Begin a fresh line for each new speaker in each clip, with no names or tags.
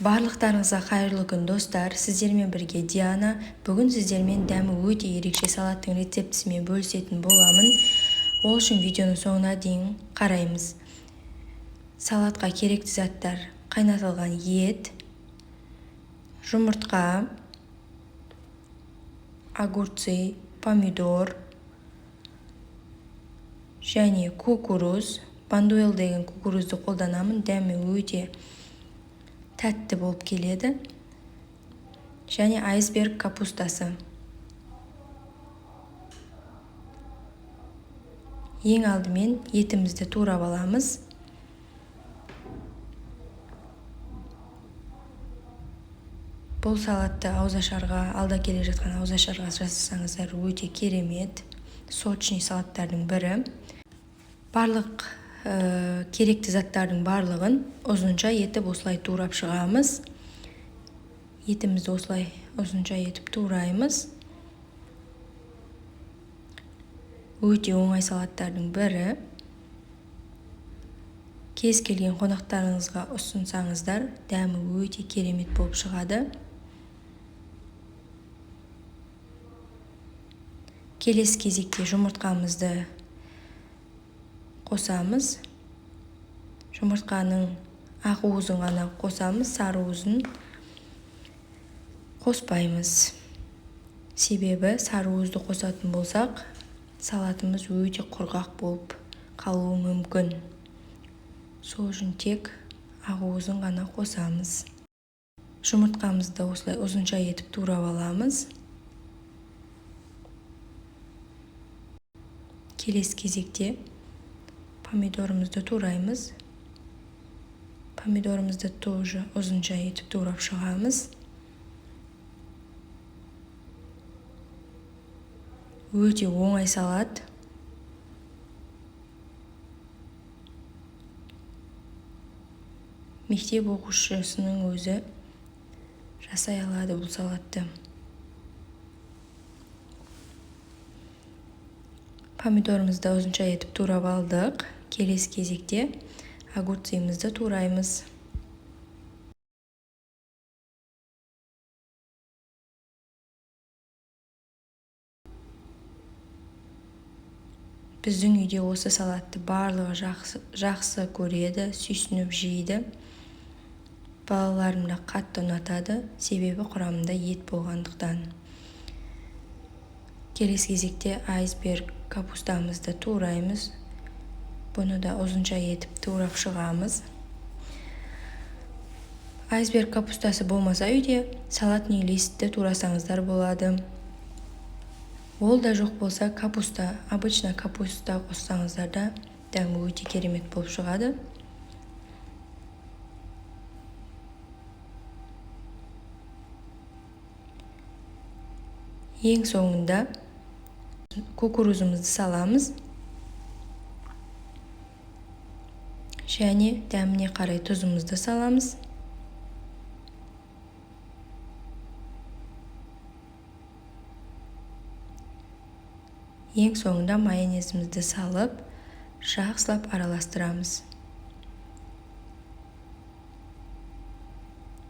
Барлықтарыңызға қайырлы күн, достар! Сіздермен бірге Диана. Бүгін сіздермен дәмі өте ерекше салаттың рецептісімен бөлісетін боламын. Ол үшін видеоның соңына дейін қараймыз. Салатқа керекті заттар: қайнатылған ет, жұмыртқа, огурцы, помидор және кукуруз. Бандуэл деген кукурузды қолданамын, дәмі өте тәтті болып келеді. Және айсберг капустасы. Ең алдымен етімізді турап аламыз. Бұл салатты ауызашарға, алда келе жатқан ауызашарға жасасаңыздар, өте керемет, сочный салаттардың бірі. Барлық керекті заттардың барлығын ұзынша етіп осылай турап шығамыз. Етімізді осылай ұзынша етіп тураймыз. Өте оңай салаттардың бірі. Кез келген қонақтарыңызға ұсынсаңыздар, дәмі өте керемет болып шығады. Келесі кезекте жұмыртқамызды қосамыз. Жұмыртқаның ақ уызын ғана қосамыз, сары уызын қоспаймыз. Себебі сары уызды қосатын болсақ, салатымыз өте құрғақ болып қалуы мүмкін. Сол үшін тек ақ уызын ғана қосамыз. Жұмыртқамызды осылай ұзынша етіп турап аламыз. Келесі кезекте помидорымызды тураймыз. Помидорымызды тоже ұзынша етіп турап шығамыз. Өте оңай салат. Мектеп оқушысының өзі жасай алады бұл салатты. Помидорымызды ұзынша етіп турап алдық. Келесі кезекте огурцымызды тураймыз. Біздің үйде осы салатты барлығы жақсы, жақсы көреді, сүйсініп жейді. Балаларым да қатты ұнатады, себебі құрамында ет болғандықтан. Келесі кезекте айсберг капустамызды тураймыз. Бұны да ұзынша етіп турап шығамыз. Айсберг капустасы болмаса үйде, салатный листті турасаңыздар болады. Ол да жоқ болса, капуста, обычно капуста қоссаңыздар да, дәмі өте керемет болып шығады. Ең соңында кукурузымызды саламыз және дәміне қарай тұзымызды саламыз. Ең соңында майонезімізді салып, жақсылап араластырамыз.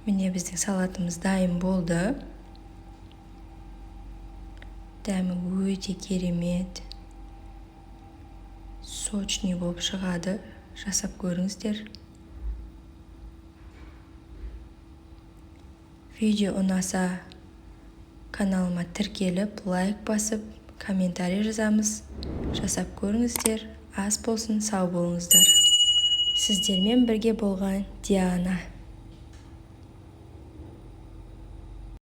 Міне, біздің салатымыз дайын болды. Дәмі өте керемет, сочный болып шығады. Жасап көріңіздер. Видео ұнаса, каналыма тіркеліп, лайк басып, комментарий жазамыз. Жасап көріңіздер. Ас болсын, сау болыңыздар! Сіздермен бірге болған Диана.